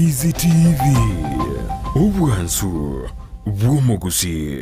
Ndizi TV, obwansu bw'omogusii.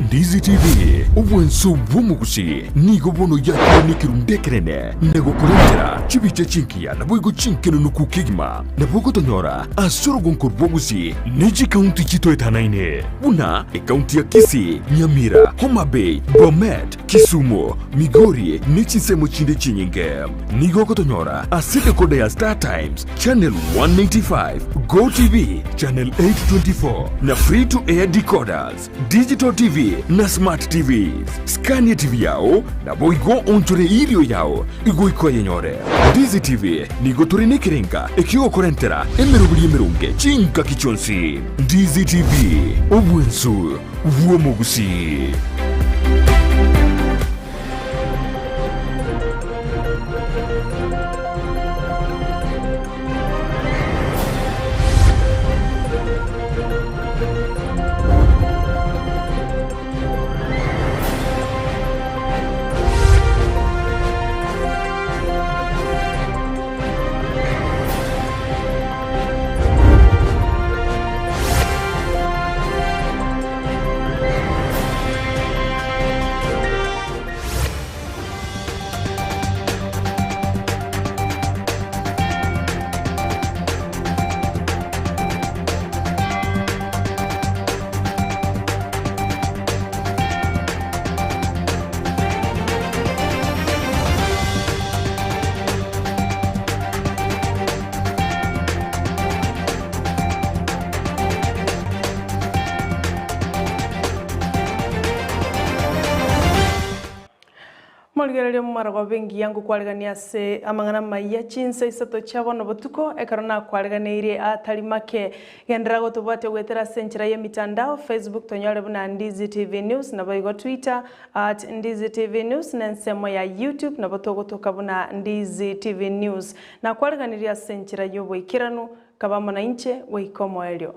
Ndizi TV, obwansu bw'omogusii nigo bono yakire nekerundu ekenene na gokorentera chibicha chingiya naboigo chinkenenuku kegima. Nabo ogotonyora ase orogonko rwa Gusii ne chikaunti chitoetanaine buna ekaunti ya Kisii, Nyamira, Homa Bay, Bomet, Kisumu, Migori ne chinsemo chinde chinyinge. Nigo ogotonyora ase decoder ya Star Times, Channel 195, Go TV, Channel 824 na Free to Air decoders, Digital TV na Smart TVs. Scan TV yao naboigo onchore erio yao igoika oyenyore. Ndizi TV nigo tore nekerenga ekiogokorentera emeroberi emeronge chingaki chionsi. Ndizi TV, obwensu bw'omogusii. Morigererie omomaragoba engiya ngokwaregania ase amang'ana amaya chinsa isato chia bono botuko, ekero nakwareganeirie atari make. Genderera gotobwatia goetera ase enchera y'emitandao, Facebook tonyore buna Ndizi TV News, naboigo Twitter at Ndizi TV News, na ensemo ya YouTube nabo togotoka buna Ndizi TV News. Nakwareganirie ase enchera y'oboikeranu, kaba amo nainche goika omoerio.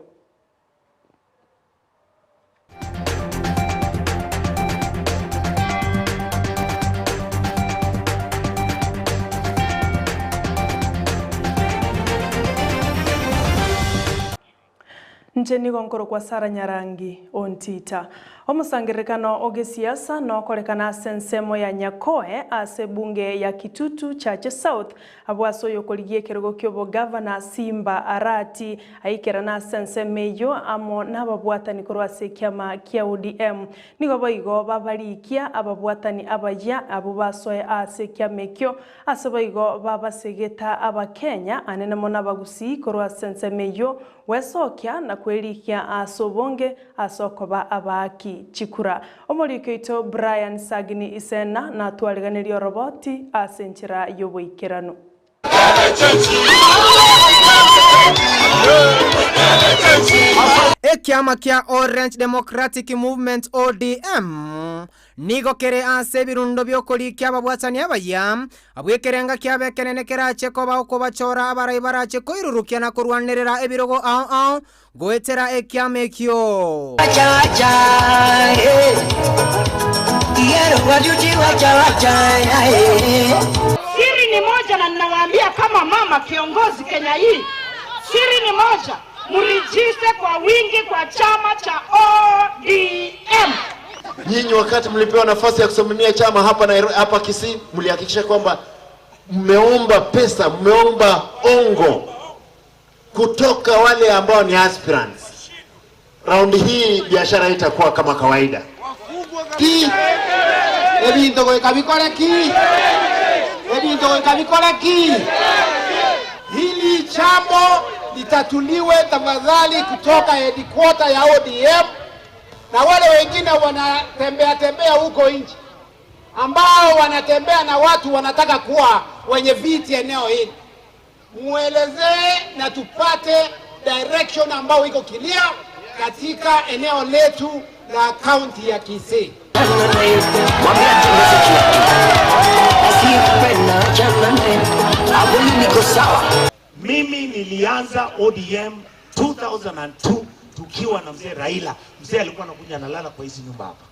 Inche nigo nkorokwa Sara Nyarangi o Ntita. Omosangererekano o gesiasa nokorekana ase ensemo ya Nyakoe ase ebunge ya Kitutu Chache South Abwo ase oyokorigia ekerogo ki'obogavana Simba Arati aikerane ase ensemo eyio amo nababwatani korwa ase ekiama kia ODM. Nigo boigo babarikia ababwatani abayia abwo basoe ase ekiama ekio, ase boigo babasegeta Abakenya anene mono Abagusii korwa ase ensemo eyio gwesokia na kwerikia ase obonge ase okoba abaaki chikura. Omoriki oito Brian Sagini Isena natwariganirie oroboti ase enchera y'oboikeranu. Ekiama kia Orange Democratic Movement, ODM, nigo kere ase ebirundo bi'okorikia ababwatani abayia, abwo ekerenga kiabo ekenene kerache koba okobachora abarai barache koirurukia na korwanerera ebirogo ao ao Goetera ekiama ekio. Siri ni moja na ninawaambia kama mama kiongozi Kenya hii, siri ni moja, mregister kwa wingi kwa chama cha ODM. Nyinyi wakati mlipewa nafasi ya kusimamia chama hapa Nairobi, hapa Kisii, mlihakikisha kwamba mmeomba pesa, mmeomba ongo kutoka wale ambao ni aspirants. Raundi hii biashara itakuwa kama kawaida. Ki? Ebinto goika bikore ki? Ebinto goika bikore ki? Hili jambo litatuliwe tafadhali kutoka headquarter ya ODM na wale wengine wanatembea tembea huko nje ambao wanatembea na watu wanataka kuwa wenye viti eneo hili muelezee na tupate direction ambayo iko clear katika eneo letu la kaunti ya Kisii. Mimi nilianza ODM 2002 tukiwa na mzee Raila. Mzee alikuwa anakuja analala kwa hizi nyumba hapa.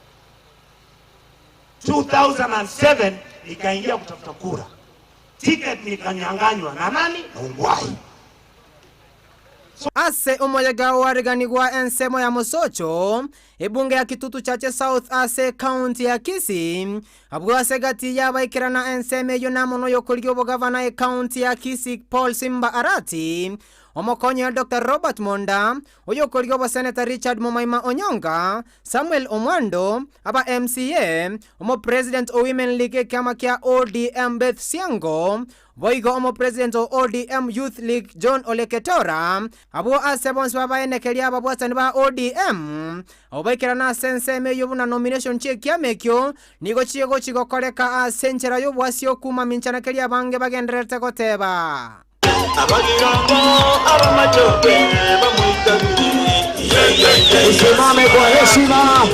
2007 nikaingia kutafuta kura, ticket nikanyang'anywa na nani? Na Ongwae. Ase omoyega oariganigwa ensemo ya Mosocho, ebunge ya Kitutu Chache South ase ekaunti ya Kisii, abwo ase egati y'abaikerana ensemo eyio namo noyokorigia obogavana ekaunti ya Kisii Paul Simba Arati, omokonyi oye Doctor Robert Monda, oyokorigia oboseneta Richard Momaima Onyonga, Samuel Omwando, aba MCA, omopresident o Women League ekiama kia ODM Beth Siango, Boigo omopresident o ODM Youth League John Ole Ketora, abwo ase bonsi babaenekeria ababwatani ba ODM, abwo baikerana ase ensemo eyio buna nomination chi'ekiama ekio nigo chigochi gokoreka ase enchera y'obwasio mamincha na keria abange bagendererete goteba. Abagirango abamachoge bamwitabire. Usimame kwa heshima.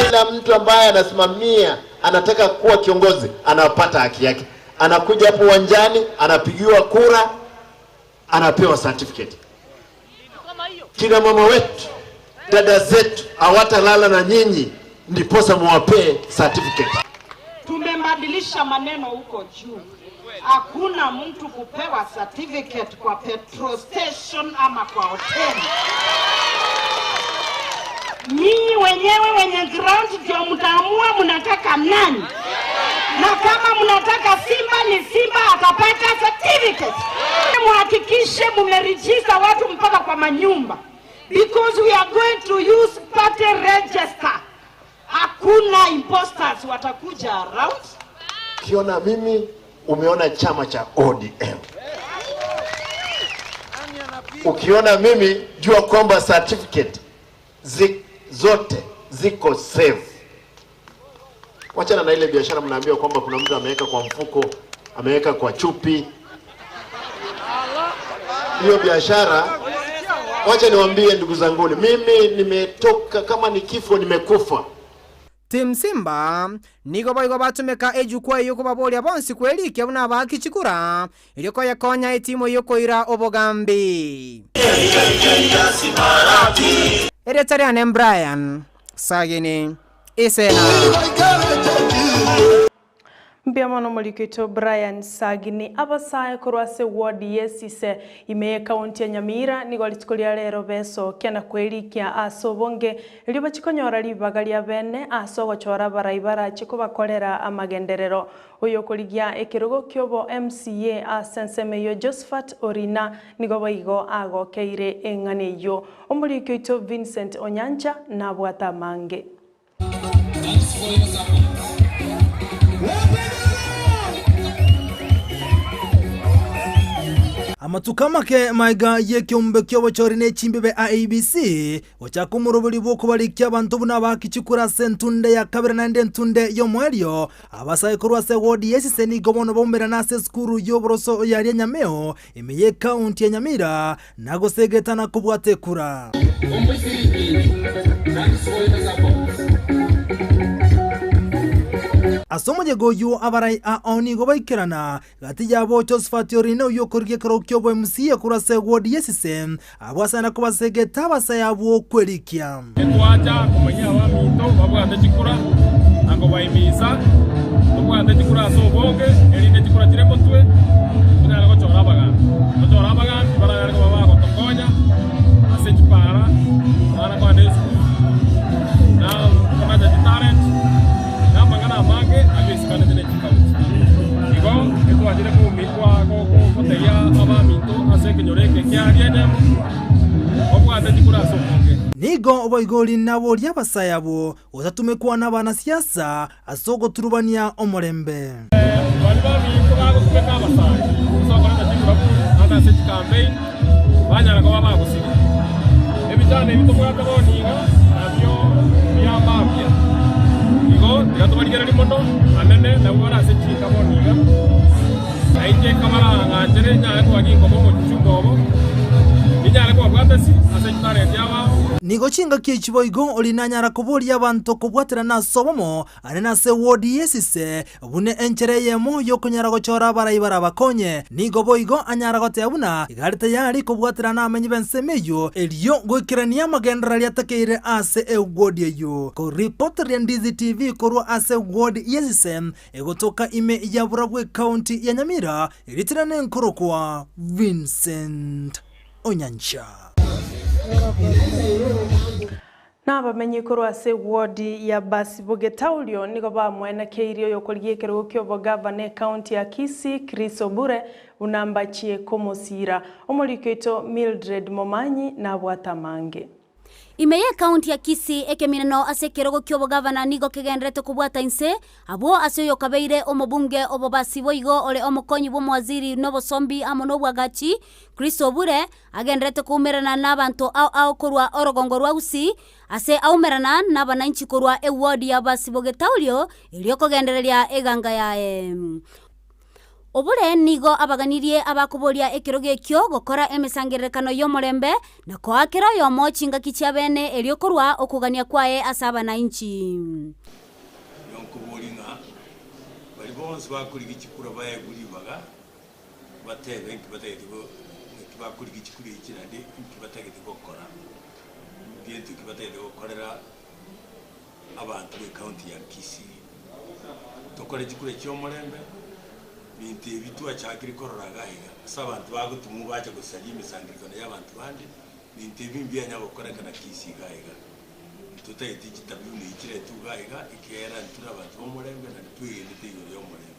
Kila mtu ambaye anasimamia anataka kuwa kiongozi anapata haki yake, anakuja hapo uwanjani, anapigiwa kura, anapewa certificate. Kina mama wetu, dada zetu hawatalala na nyinyi, ndiposa muwapee certificate. Tumebadilisha maneno huko juu. Hakuna mtu kupewa certificate kwa petrol station ama kwa hoteli. Nyinyi wenyewe wenye ground ndio mtaamua mnataka nani, na kama mnataka Simba ni Simba atapata certificate. Muhakikishe mumeregister watu mpaka kwa manyumba, because we are going to use party register. Hakuna imposters watakuja around. Ukiona mimi umeona chama cha ODM. Ukiona mimi jua kwamba certificate zi, zote ziko safe. Wachana na ile biashara mnaambiwa kwamba kuna mtu ameweka kwa mfuko, ameweka kwa chupi. Hiyo biashara, wacha niwaambie ndugu zanguni, mimi nimetoka kama ni kifo, nimekufa. Team Simba nigo boigo batumeka ejukwa eyio kobaboria bonsi kwerikia buna abaaki chikura erio koyekonya etimu eyio koira obogambi. Erieta riane Brian Sagini Isena. Mbuya mono omoriki oito Brian Sagini abasae korwa ase ward y'esise ime y'ekaunti ya Nyamira nigo rituko ria rero besokia na kwerikia ase obonge erio bachie konyora ribaga ria bene ase ogochora abarai barache kobakorera amagenderero. Oyokorigia ekerogo kiobo MCA ase ensemo eyio Josphat Orina nigo boigo agokeire eng'ana eyio. Omoriki oito Vincent Onyancha nabwate amange. Amatuko amake magega y'ekeombe ki'obochori ne chimbibe IEBC gochaka omoroberi bw'okobarikia abanto buna abaaki chikura ase entunde ya kabere naende entunde y'omoerio, abasae korwa ase ewodi y'esise nigo bono baumerana ase esukuru y'oboroso ya Rianyameo ime y'ekaunti ya Nyamira na gosegeta na kobwata ekura. Ase omoyega oyio abarai ao nigo baikerana gati yabo Josephat Orina oyio okorigia ekerogo ki'obo MCA korwa ase eward y'esise, abwo asana kobasegeta abasae abwo kwerikia. Titwacha komanyia abaminto babwate chikura na kobaimisa, tobwate chikura ase obonge, erinde chikura chire motwe, tonyare gochora abagambi. Tochore abagambi baranyare koba bagotokonya ase chipara, abana kogenda esukuru, na konacha chitalent, na amang'ana amange ayio aisikanete ne chikaunti. Igo etwachire koumi kwa gotebia abaminto ase ekenyoro eke kia Rianyemo, babwate chikura ase obonge. Nigo boigo naboria abasae abwo gotatumekwa nabanasiasa ase ogoturubania omorembe. Baria baminto bagotumeka abasae ase okoreta chikurabu naende ase chikampeini, banyara koba bagosibwa. Ebichando ebi tobwate bono iga nabio bia mambia. Igo tiga tobarigererie mono anene nabwo bare ase chinka bono iga, na inche nkabarang'anchere nyare koba ginkoba omochumba obo, ninyare kobabwata ase chitalenti abao. Nigo chingaki echi boigo ori nanyara koboria abanto kobwaterana ase obomo are nase ewodi y'esise, buna enchera eyemo y'okonyara gochora abarai barabakonye. Nigo boigo anyara goteba buna iga are tayari kobwaterana nabamenyi b'ensemo eyio, erio goikerania amagenderero aria atakeire ase ewodi eyio. Koripoteria Ndizi TV korwa ase ewodi y'esise egotoka ime ya Burabwo ekaunti ya Nyamira, eritina nenkorokwa Vincent. Onyancha. Nabamenyi korwa ase ewodi ya Basibogetaurio nigo bamwenekeirie oyokorigia ekerogo ki'obogavana ekaunti ya Kisii Chris Obure buna mbachie komosiira. Omoriki oito Mildred Momanyi nabwate amange. Ime y'ekaunti ya Kisii ekemineno ase ekerogo ki'obogavana nigo kegendererete kobwata inse, abwo ase oyokabeire omobunge obobasi boigo ore omokonyi bw'omowaziri nobosombi amo nobwagachi Chris Obure Agendererete koumerana nabanto ao ao korwa orogongo rwa Gusii, ase aumerana nabananchi korwa eward ya Basibogetaorio erio kogendereria eganga yaye. Obure nigo abaganirie abakoboria ekerogo ekio gokora emesangererekano y'omorembe na koa kera oyomo chingaki chia bene erio korwa okogania kwaye ase abananchi. Nigo nkoboria ng'a baria bonsi bakorigia chikura baegwe ribaga batebe inki batagete go naki bakorigia chikura echi naende inki batagete gokora, gento ki batagete gokorera abanto be county ya Kisii. Tokore chikura chia omorembe, binto ebi twachakire korora iga iga, ase abanto bagotumwa bacha gosaria emesangererekano ya abanto bande, binto ebi mbianya gokorekana Kisii iga iga. Ntotageti chitabi buna echi chiretwe iga iga, ekiagera ntore abanto ba omorembe naende twegenete igoro ya omorembe.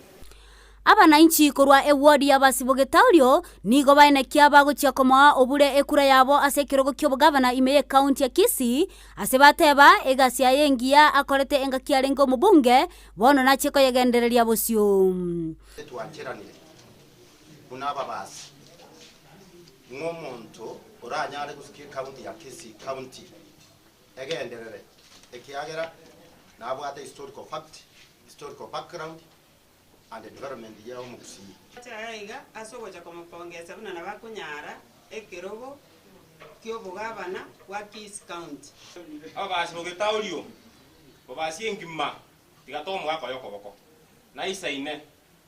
Abananchi korwa ewodi y'Abasibogetaorio nigo baenekia bagochia komoa obure ekura yabo ase ekerogo ki'obogavana ime y'ekaunti ya Kisii, ase bateba egasi yaye engiya akorete engaki arenge omobunge, bono nachie koyegendereria bosio. Twancheranire buna ababasi, ng'a omonto oranyare gosukia ekaunti ya Kisii County egenderere, ekiagera nabwate historical fact, historical background and development ya omogusii. Aye iga ase ogocha komopongesa buna nabo akonyara ekerogo ki'obogabana bwa Kisii County. Ababasi b'ogetaorio, bobasi engima, tiga tomoaka oyo okoboko. Naisaine,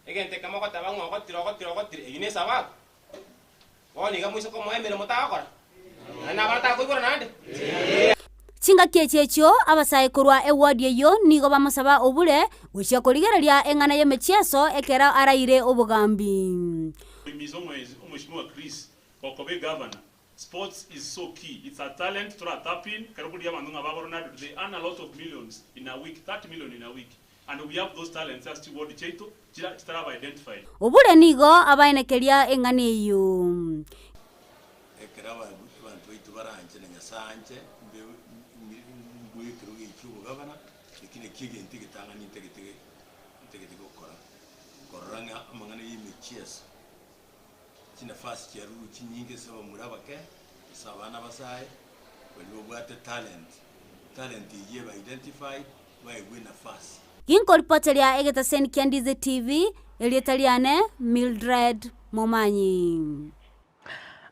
egento ekemo ogoteba ng'a ogotire, ogotire, ogotire, eyio nesabato. Bono iga moise komoa emeremo tagokora, naende nabana takoibora naende. Chingaki echi echio abasae korwa ewodi eyio nigo bamosaba obure gochia korigereria eng'ana y'emechieso ekero araire obogambi. Imiza omweshimiwa Chris okoba egavana, sports is so key, it's a talent tora tap in, ekero okorigia abanto ng'a ba Ronaldo they earn a lot of millions in a week, 30 million in a week and we have those talents ase chiward chiaito chira chitaraba identified. Obure nigo abaenekeria eng'ana eyio. Ekero abanto baito baranche na Nyasae anche, mbe mbue ekerogo eki ki'obogabana, eki nakio egento egetang'ani ntagete ntagete gokora, korora ng'a amang'ana y'emechieso, chinafasi chiarurwe chinyinge ase abamura abake, ase abana abasae, baria babwate talent, talent eyio ebe identified, baegwe enafasi. Ginkoripoteria egetaseni kia Ndizi TV, erieta riane Mildred Momanyi.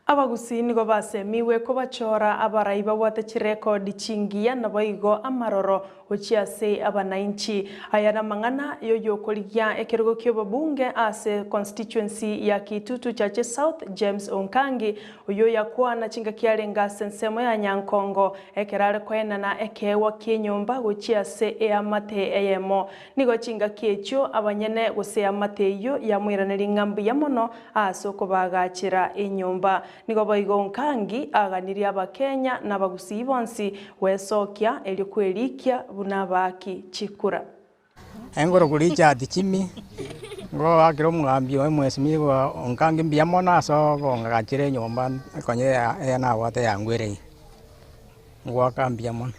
Abagusii nigo basemigwe kobachora abarai babwate chirekodi chingiya naboigo amaroro gochia ase abanainchi. Aya namang'ana yoyokorigia ekerogo ki'obobunge ase constituency ya Kitutu Chache South James Onkangi oyio oyakwana chingaki arenge ase ensemo ya Nyankongo Ekero are koenana ekeegwa ki'enyomba gochia ase eamate eyemo, nigo chingaki echio abanyene gose eamate eyio yamoiraneria ng'a mbuya mono ase okobaagachera enyomba. Nigo boigo Nkangi aganirie Abakenya na Abagusii bonsi gwesokia erio kwerikia buna abaaki chikura. Engoro Richard Chimi, ngoakera omogambi oye mwesimiwa onkange mbuya mono ase okong'agachera enyomba konya eye nabwate yangwereire, ngoaka mbuya mono.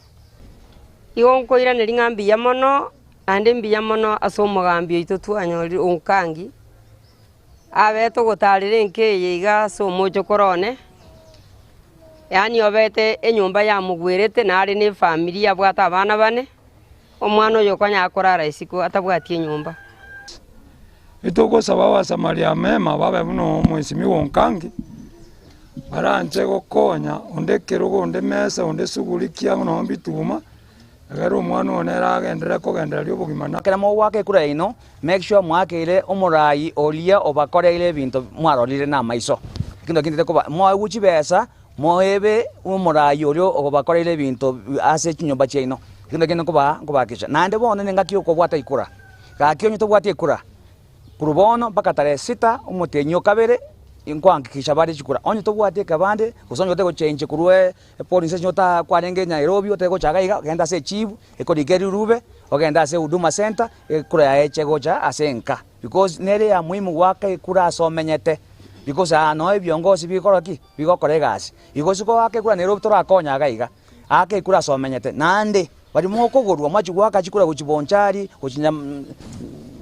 Igo nkoiraneria ng'a mbuya mono, naende mbuya mono ase omogambi oito twanyorire Onkangi, abete ogotarera enka eye iga ase omochokoro one, yaani obete enyomba yamogwerete nare na efamiri abwate abana bane. Omwana oyo okonyara korara isiko atabwati enyomba. Etogosaba Abasamaria amema babe buna omwesimigwa Onkangi, baranche gokonya onde ekerogo, onde emesa, onde suguri ki amo nonya bituma, egere omwana one ere agenderere kogendereria obogima na. Ekero mogoaka ekura yaino, make sure mwakeire omorai oria obakoreire ebinto mwarorire namaiso. Ekio nakio ntete koba moegwe chibesa. Moebe omoraai oria obakoreire ebinto ase chinyomba chiaino, ekio nakio nkobaakisha. Naende bono nengaki y'okobwata ekura. Gaki onye tobwati ekura, korwa bono mpaka tarehe sita, omotienyi o kabere, nkohakikisha bare chikura. Onye tobwati ekebande, gose onye otagete gochenji korwa epolling station ota kwarenge Nairobi otagete gocha iga iga, genda ase echief, ekorika rirube, ogende ase Huduma Centre, ekura yaye eche gocha ase enka. Because nere ya muhimu goaka ekura ase omenyete, because aa noo ebiongosi bigokora ki? Bigokora egasi. Igo ase goaka ekura Nairobi torakonya iga iga, aka ekura ase omenyete. Naende, baria mokogorwa mwachia goaka chikura gochia Bonchari, gochia Nyam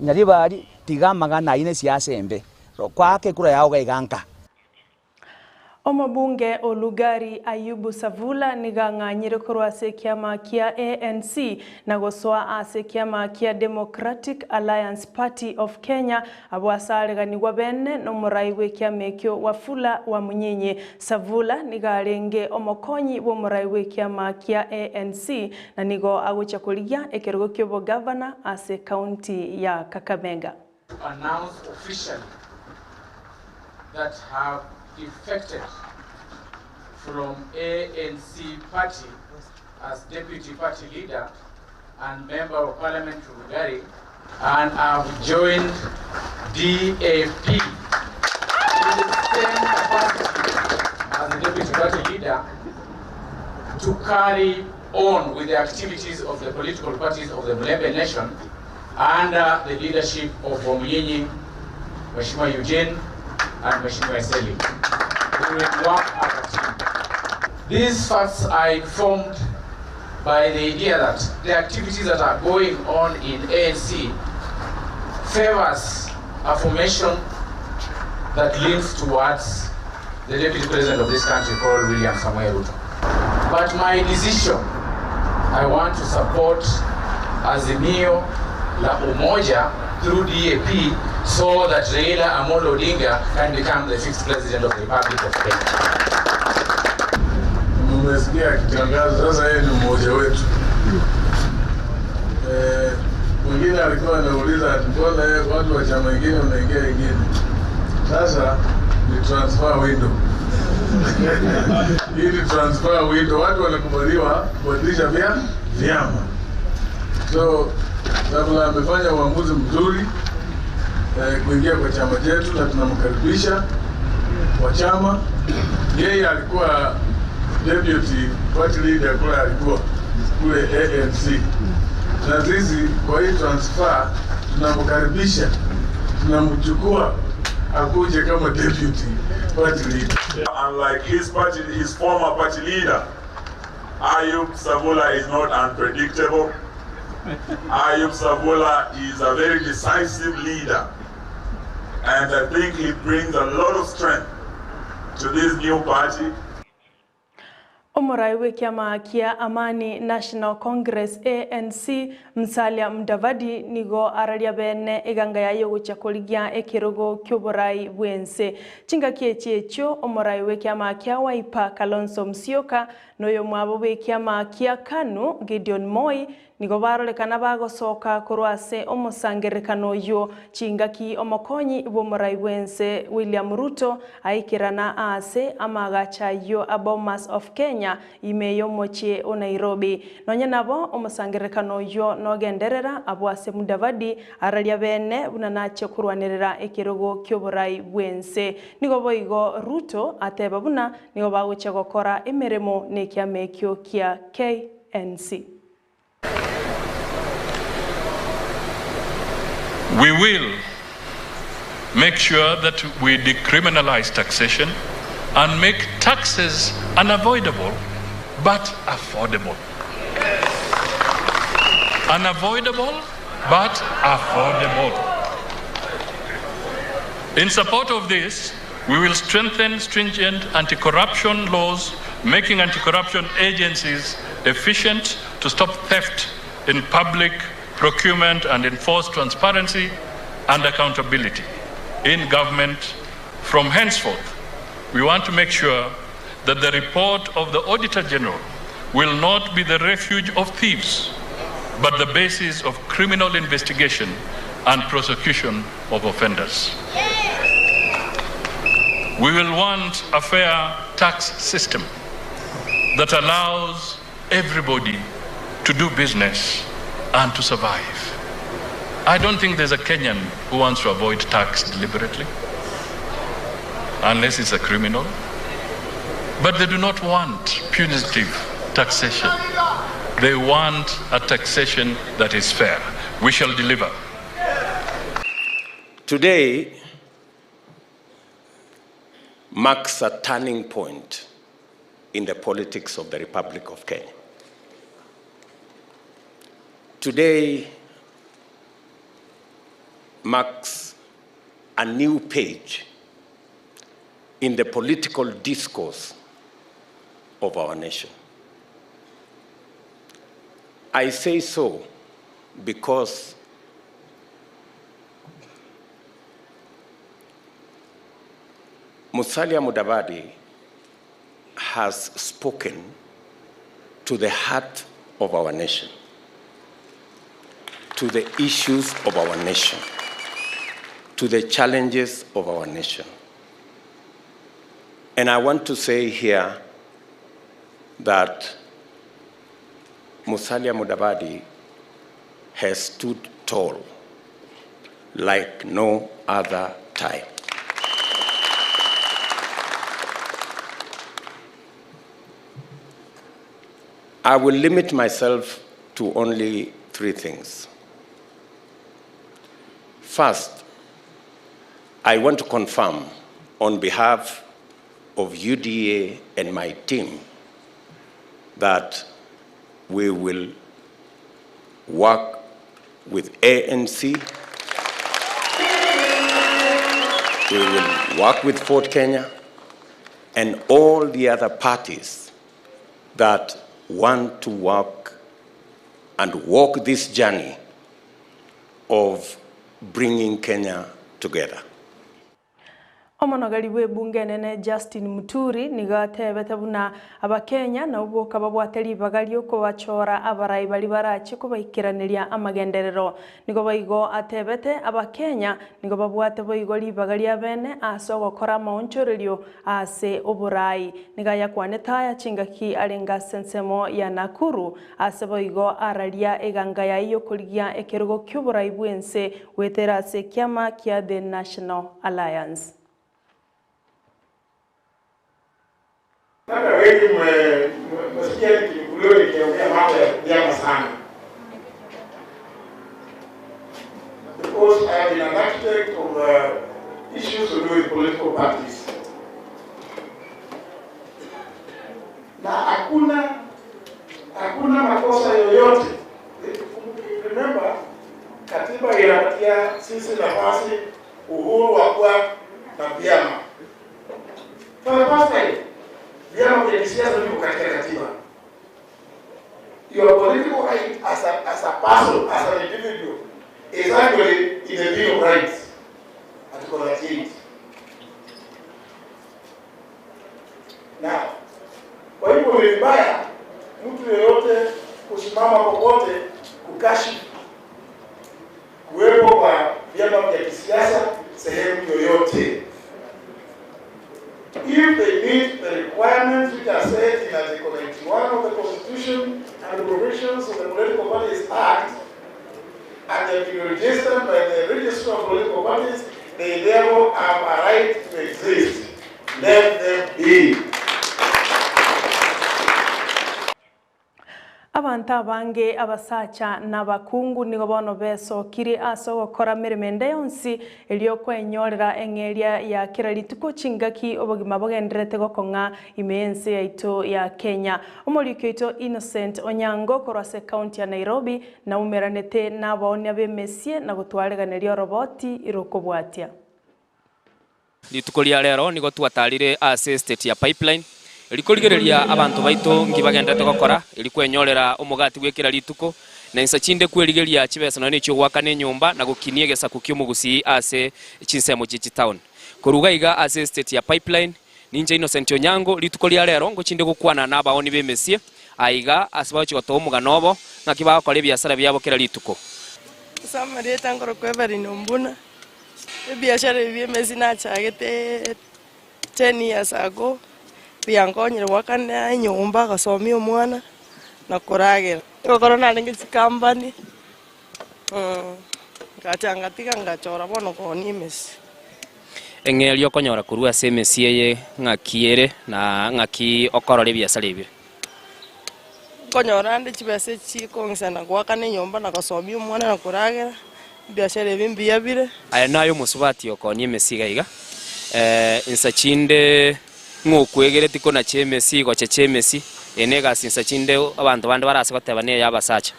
Nyaribari, tiga amang'ana ayio na esiasa embe. Kwaaka ekura yao iga iga nka. Omobunge o Lugari Ayubu Savula nigo ang'anyire korwa ase ekiama kia ANC na gosoa ase ekiama kia Democratic Alliance Party of Kenya abwo ase areganigwa bene nomorai bw'ekiama ekio Wafula Wamunyinyi. Savula nigo arenge omokonyi bw'omorai bw'ekiama kia ANC na nigo agochia korigia ekerogo ki'obogavana ase ekaunti ya Kakamega. To announce officially that have defected from ANC party as deputy party leader and member of parliament Rugari and have joined DAP in the same capacity as the deputy party leader to carry on with the activities of the political parties of the Mulembe Nation under the leadership of Wamunyinyi, Mheshimiwa Eugene, and Mheshimiwa Eseli. We will work as a team. These facts are informed by the idea that the activities that are going on in ANC favors a formation that leans towards the deputy president of this country called William Samoei Ruto. But my decision, I want to support Azimio La Umoja through DAP so that Raila Amolo Odinga can become the fifth president of the Republic of Kenya. Mmesikia akitangaza sasa, yeye ni mmoja wetu. Eh, mwingine alikuwa anauliza ati mbona yeye watu wa chama ingine wanaingia ingine. Sasa ni transfer window. Hii ni transfer window, watu wanakubaliwa kubadilisha vya vyama. So Savula amefanya uamuzi mzuri eh, kuingia kwa chama chetu na tunamkaribisha kwa chama. Yeye alikuwa deputy party leader kule, alikuwa kule ANC, na sisi kwa hii transfer tunamkaribisha, tunamchukua akuje kama deputy party leader. Unlike his party, his former party leader, Ayub Savula is not unpredictable. Ayub Savula is a very decisive leader. And I think he brings a lot of strength to this new party. Omorai bw'ekiama kia Amani National Congress, ANC, Musalia Mudavadi nigo araria bene eganga yaye ogochia korigia ekerogo ki'oborai bw'ense. Chingaki echi echio omorai bw'ekiama kia Wiper Kalonzo Musyoka na oyomwabo bw'ekiama kia Kanu Gideon Moi Nigo barorekana bagosoka korwa ase omosangererekano oyio chingaki omokonyi bw'omorai bw'ense William Ruto aikerana aase amaagacho ayio a Bomas of Kenya ime y'omochie o Nairobi. Nonya nabo omosangererekano oyio nogenderera abwo ase Mudavadi araria bene buna nachie korwanerera ekerogo ki'oborai bw'ense. Nigo boigo Ruto ateba buna nigo bagochia gokora emeremo nekiama ekio kia KNC. We will make sure that we decriminalize taxation and make taxes unavoidable but affordable. Unavoidable but affordable. In support of this, we will strengthen stringent anti corruption laws, making anti corruption agencies efficient to stop theft in public procurement and enforce transparency and accountability in government. From henceforth, we want to make sure that the report of the Auditor General will not be the refuge of thieves, but the basis of criminal investigation and prosecution of offenders. We will want a fair tax system that allows everybody to do business and to survive. I don't think there's a Kenyan who wants to avoid tax deliberately. unless it's a criminal. But they do not want punitive taxation. They want a taxation that is fair. We shall deliver. Today marks a turning point in the politics of the Republic of Kenya. Today marks a new page in the political discourse of our nation. I say so because Musalia Mudavadi has spoken to the heart of our nation, to the issues of our nation, to the challenges of our nation. And I want to say here that Musalia Mudavadi has stood tall like no other time. I will limit myself to only three things. First, I want to confirm on behalf of UDA and my team that we will work with ANC, we will work with Fort Kenya, and all the other parties that want to work and walk this journey of bringing Kenya together. Omonogari bwa ebunge enene Justin Muturi nigo atebete buna abakenya nabo boka babwate ribaga riokobachora abarai bari barache kobaikeraneria amagenderero. Nigo boigo atebete abakenya nigo babwate boigo ribaga ria bene ase ogokora amaonchorerio ase oborai. Nigo ayakwanete aya chingaki arenge ase ensemo ya Nakuru ase boigo araria eganga yaye yokorigia ekerogo kia oborai bwa ense goetera ase ekiama kia The National Alliance. Labda wengi mmesikia nikinukuliwa nikiongea mambo ya vyama sana. Because I have been an architect of issues to do with political parties. Na hakuna hakuna makosa yoyote. Remember, katiba inapatia sisi nafasi uhuru wa kuwa na vyama. For the first time, vyama vya kisiasa viko katika katiba. Your political right as a person, as an individual, is actually in the Bill of Rights, Article 38. Now, kwa hivyo ni vibaya mtu yeyote kusimama popote kukashifu kuwepo kwa vyama vya kisiasa sehemu yoyote. If they meet the requirements which are set in Article 91 of the Constitution and the provisions of the Political Parties Act, and they have been registered by the Registrar of Political Parties, they therefore have a right to exist. Let them be. Abanto abange abasacha na abakungu nigo bono besokire ase ogokora emeremo ende yonsi erio okwenyorera eng'eria ya kera rituko chingaki obogima bogenderete gokong'a ime ense yaito ya Kenya. Omoriki oito Innocent Onyango korwa ase ekaunti ya Nairobi naumeranete na abaonia b'emesie na gotwareganeria oroboti rokobwatia. Rituko ria rero nigo twatarire ase estate ya Pipeline, rikorigereria abanto baito nki bagenderete gokora, eri kwenyorera omogati bw'ekera rituko, na insa chinde kwerigeria chibesa nonya nechi'ogoakana enyomba na gokinia egesaku ki'omogusii ase chinsemo chie chitown. Korwa iga iga ase estate ya Pipeline, ninche Innocent Onyango, rituko ria rero ngochinde gokwana nabaoni b'emesie aiga ase bagochia gotoa omogano obo ng'aki bagokora ebiasara biabo kera rituko. Ase amarieta nkorokwa Everine Ombuna, ebiashara ebi bia emesi nachagete ten years ago, biankonyire goakana enyomba, gosomia omwana, na koragera. Egokoro narenge chicompany, ngacha ngatiga ngachora bono koonia emesi. Eng'eria okonyora korwa ase emesie eye ng'aki ere, na ng'aki okorora ebiasara ebire. Nkonyora ande chibesa echi chikong'isana goakana enyomba na gosomia omwana na koragera, ebiashara ebi mbuya bire. Aya naye omosubati okoonia emesi iga iga, insa chinde ng'a okwegereti konacha emesi, gochecha emesi, eye negasi insa chinde abanto bande barase goteba neye abasacha.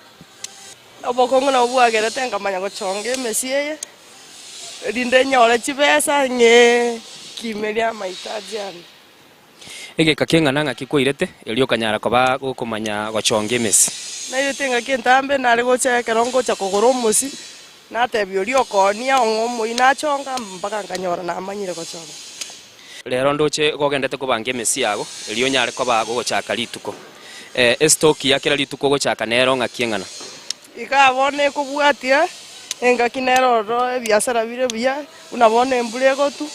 Obokong'u nabwo bwagerete nkamanya gochonga emesi eye, erinde nyore chibesa ng'ee kimerie amahitaji ane. Egeka keng'ana ng'aki kwairete, erio okanyara koba gokomanya gochonga emesi. Nairete engaki entambe nare gocha ekero ngocha kogora omosi, natebia oria okoonia ong'e omoyio nachonga mpaka nkanyora namanyire gochonga. Rero ndoche gogendete kobanga emesi yago, erio onyare koba gogochaka rituko. Estoki ya kera rituko ogochaka nero ng'aki eng'ana. Igaa bono ekobwatia, engaki nere ororo ebiasara bire buya, buna bono embura egotwa,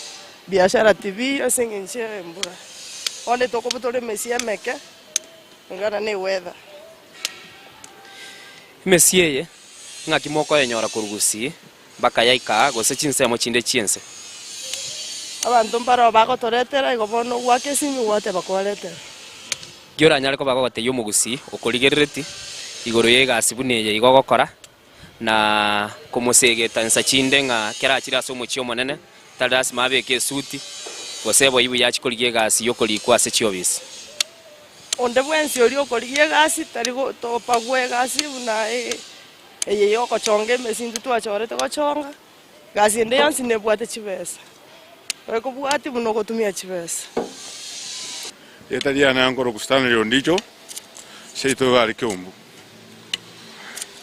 biashara tibiiyo ase eng'encho ya embura. Bono etokobutora emesie emeke, kulingana na eweather. Emesie eye ng'aki mokoyenyora korwa gusii mpaka yaika aa, gose chinsemo chinde chi'ense? Abanto mbareo bagotoretera, igo bono ogwaka esimi gwateba kwaretera. Ki oranyare koba gogotebia omogusii okorigerereti igoro y'egasi buna eye igo ogokora, na komosegeta insa chinde ng'a kera achire ase omochie omonene, tari lasima abeke esuti, gose eboyi buya achie korigia egasi y'okorikwa ase chiobisi? Onde bwensi oria okorigia egasi tari gotopagwa egasi buna eye y'ogochonga emesi intwe twachorete gochonga. Egasi ende yonsi nebwate chibesa, ekobwatia buna ogotumia chibesa. Erieta riane nkorokwa Stanley Ondicho, seito iga are Keumbu.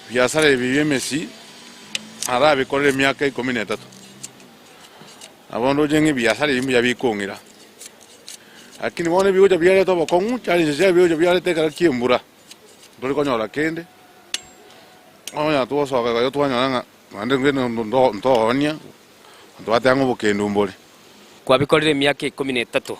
Ebiasara ebi bia emesi narabikorire emiaka ikomi na etato. Nabo ndoche ng'a ebiasara ebi mbuya bikong'ira. Lakini bono ebigocha biareta obokong'u, challenges chiaye ebigocha biareta ekero kia embura, ntori konyora kende, onye twasoka iga twanyora ng'a. Naende ngweno ntoonia, abanto bateba ng'a obokendu mbore. Kwabikorire emiaka ikomi na etato.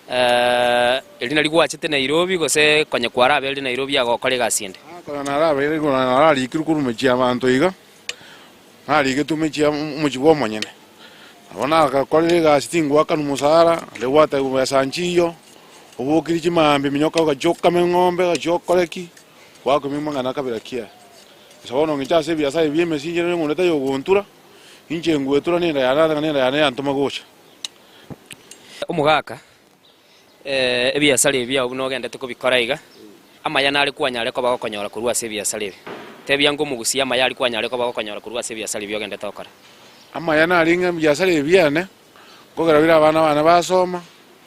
Eri nario gwachete Nairobi gose konya kwarabeire Nairobi agokora egasi ende? Konya narabeire igoro nararikirwe korwa mechie y'abanto iga, narigetwe mechie omochie bwa omonyene. Nabo nagakorire egasi tingwakanwa omosara, naende gwatebigwa besa nchiyo, obokirie chimambia minyoka ogachia okame eng'ombe ogachia okore ki, gwakumia amang'ana kabira ki aya. Ase bono ng'inche ase ebiasara ebi bi'emesi inche nere ng'onde taiyo ogontura, inche ngwetura nenda yane ase ng'a nenda yane yantoma gocha. Omogaka, ebiasara ebi biao buna ogendete kobikora iga, amaya nare kwanyare koba gokonyora korwa ase ebiasara ebi. Tebia ng'a omogusia amaya aria kwanyare koba gokonyora korwa ase ebiasara ebi ogendete gokora. Amaya nare ng'a ebiasara ebi biane, nkogera bire abana bane basoma,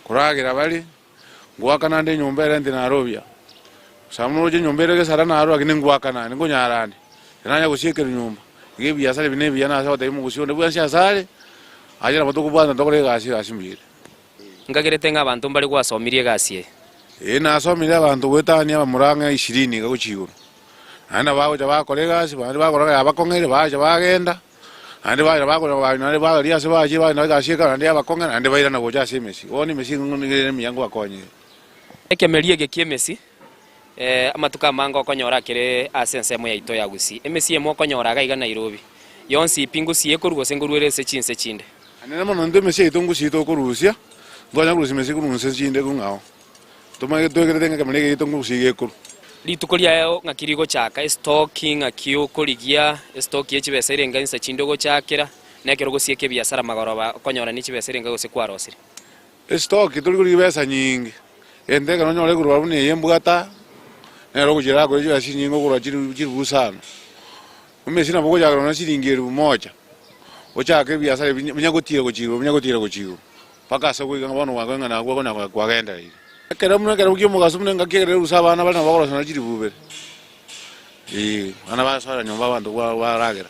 koragera bare, Ngoakana nde enyomba ere ente narobia. Gose amo noroche enyomba ere gesara narwo lakini ngoakana ande, nkonyara ande. Nanya gosiekerwa nyomba. Iga ebiasara ebi nebiya nase gotebia omogusii onde bwensi ase are, aye nabo tokobwatana tokore egasi egasi mbuya ere. Nkagerete ng'a abanto mbare gwasomirie egasi eye. Ee, nasomirie abanto goetania abamura ang'e ishirini iga gochia igoro. Naende nabo bagocha bakora egasi, bande bakora yabakong'eire bacha bagenda. Naende baira bakonywa baria, naende bagaria ase bachire bagenda egasi ekero naende yabakong'era, naende bairana gocha ase emesi. Bono emesi nigo ere emiya nkobakonyire. Ekemeria eke ki'emesi, amatuko amange okonyora akere ase ensemo yaito ya Gusii. Emesi emo okonyora iga iga Nairobi, yonsi pi ngusii ekorwa gose nkorwa ere ase chinse chinde. Naende mono intwe emesi yaito ngusii tokorusia, ntwanya korusia emesi korwa nse chinde kong'ao. Tomanye twegerete ng'a ekemeria eke giaito ngusii gekorwa. Rituko riaye ng'aki rigochaka, estoki ng'aki okorigia, estoki ye chibesa ere enga insa chinde ogochakera, na ekero ogosieka ebiasara magoroba okonyora ne chibesa ere enga gose kwarosire. Estoki tori korigia besa nyinge, egento ekero onyore korwa buna eye embwata, nero ogochia erakore chibesa chinyinge okorwa chiribu isano. Emesi nabo ogochaka nonya chiringi elifu moja, ochake ebiasara ebi binya gotira gochia igoro binya gotira gochia igoro. Mpaka ase ogoika ng'a bono gwakora ng'a nagwo konya kwagendereire. Ekero buna ekero ki'omogaso buna engaki ekero erusa abana bare nabo bagorosana chiribu ibere. Ee, abana basoera nyomba abanto bwa baragera.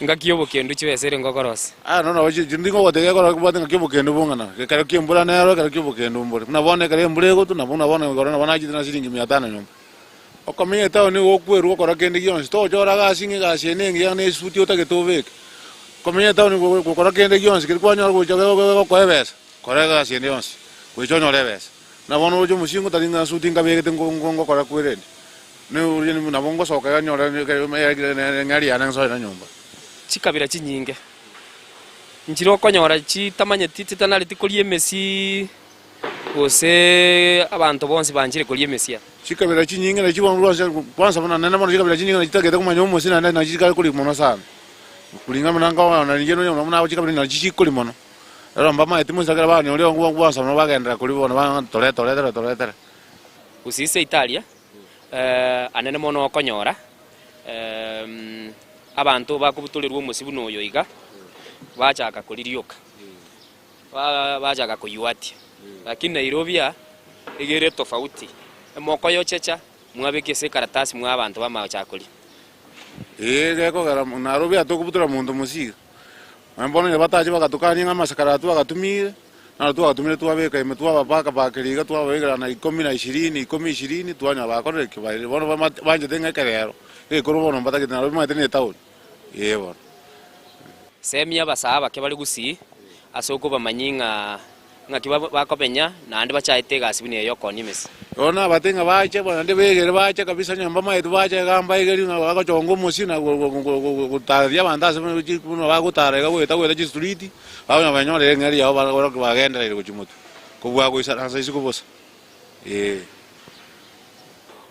Engaki y'obokendu chibesa ere ngokorosia. Aya nono nabo chi chindi ngogotebia ekero obwate engaki y'obokendu bong'ana, ekero ki'embura nero, ekero ki'obokendu mbore. Buna bono ekero embura egotwa nabo buna bono igoro nabo nachete na siringi mia tano nyomba. Okomenya etaoni nigo okwerwa gokora kende gionsi, togochora gasi ng'a egasi eye nengiya na esuti otagete obeke. Okomenya etaoni gokora kende gionsi keria kwanyora gocha gokoa ebesa, kora egasi ende yonsi gocha onyore ebesa. Buna bono oroche omosingo tari ng'a esuti nkabegete ngokora kwerende, nabo ngosoka iga nyore eng'eria yane nsoe na nyomba. Chikabira chinyinge. Nchire okonyora chitamanyeti chitanareti koria emesi, gose abanto bonsi banchire koria emesia. Chikabira chinyinge nachi bono rwase kwansa buna nene bono chikabira chinyinge nachi chitagete komanya omosie naende nachi chikare koria mono sana. Kuringana buna nkoona inche nonya buna abo chikabira nachi chikoria mono. Rero mbamaeti moise ekero banyoria gwansa mono bagenderera koria bono ba torete toretere toretere. Gose ase Italia, anene mono okonyora abanto bakobutorerwa omosie buna oyo iga, bachaka koririoka, bachaka koyuatia. Lakini Nairobi aa, iga ere tofauti, mokoyochecha, mwabeka ase ekaratasi mwa abanto bamagochaka koria. Ee, gekogera Nairobi aa tokobutora monto mosie iga. Nonya bono onye batache bagatukania ng'a amasakara aya twagatumire, naro twagatumire twabeka ime twabapaka pakeria iga twababekera na ikomi na ishirini, ikomi ishirini, twanyora bakorire ki? Bairire. Bono bamate banchete ng'a ekerero, egekoro bono mbatagete naro bimanyete na etaoni, ee bono. Semia abasaa abake bare gusii ase okobamanyia ng'a Ng'aki bakomenya, naende bachaete egasi buna eye y'okoonia emesi. Bono abate ng'a bache, naende begere bache kabisa onye mbamaete bache iga mbaigeri ng'a bagochonga omosie na gotareria abanto ase buna bagotara iga goeta goeta chistriti, bakonya banyorire eng'eria yabo barabwo bagendereire gochia motwe, kobua goisaransa isiko bosa, ee.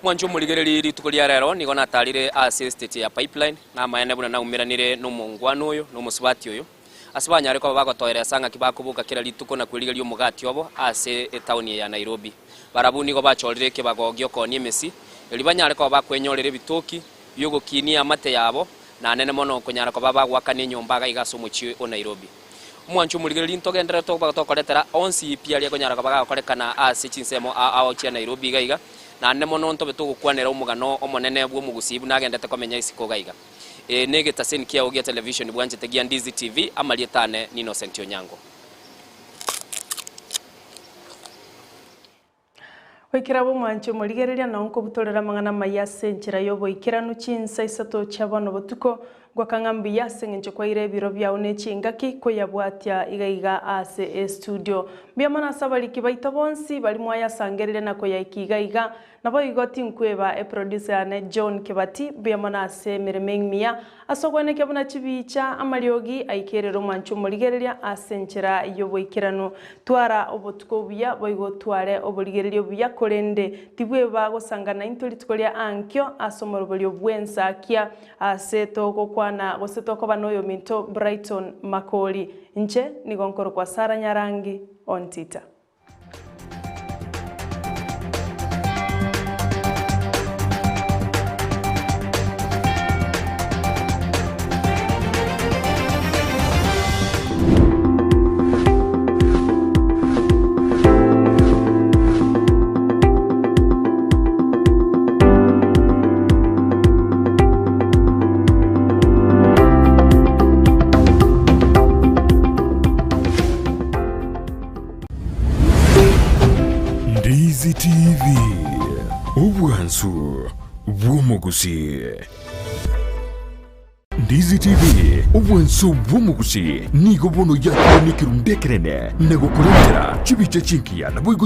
Mwanche omorigererie rituko ria rero nigo natarire ase estate ya Pipeline, namaene buna naumeranire nomongwana oyo na omosubati oyo. Ase banyare koba bagotoeresa ng'aki bakoboka kera rituko na kwerigeria omogati obo ase etaoni eye ya Nairobi. Barabwo nigo bachorire ekebago gi'okoonia emesi, erio banyare koba bakwenyorera ebitoki bi'ogokinia eamate yabo, na nene mono konyara koba bagoakana enyomba iga iga ase omochie o Nairobi. Omwancho omorigereria ntogenderere tokoba tokoretera onsi pi aria akonyara koba gagokorekana ase chinsemo ao ao chia Nairobi iga iga, naende mono ntobe togokwanera omogano omonene bw'omogusii buna agendete komenya isiko iga iga. Ee negetaseni kiao gia television bwanchete gia Ndizi TV, amarieta ane n'Innocent Onyango. Goikera bw'omwanchi omorigereria nao nkobutorera amang'ana amaya ase enchera y'oboikeranu chinsa isato chia bono botuko, Ngwaka ng'a mbuya ase engencho kwaire ebiro biao ne chingaki koyabwatia iga iga ase estudio. Mbuya mono ase abariki baito bonsi baria mwayasangereria na koyaika iga iga. Naboigo tinkweba eproducer yane John Kibati, mbuya mono ase emeremo emiya, ase ogwenekia buna chibicha, amariogi, aikerere omwancho omorigereria ase enchera y'oboikeranu. Twara obotuko obuya, boigo otware oborigereria obuya, korende tibweba gosanga naintwe rituko ria ankio ase omoroberio bw'ensakia ase togokwana gose tokoba noyominto Brighton Makori. Inche nigo nkorokwa Sarah Nyarangi Ontita. Ndizi TV, obwansu bw'omogusii. Ndizi TV, obwansu bw'omogusii, nigo bono yakinire ekerundu ekenene na gokorentera chibicha chingiya naboigo.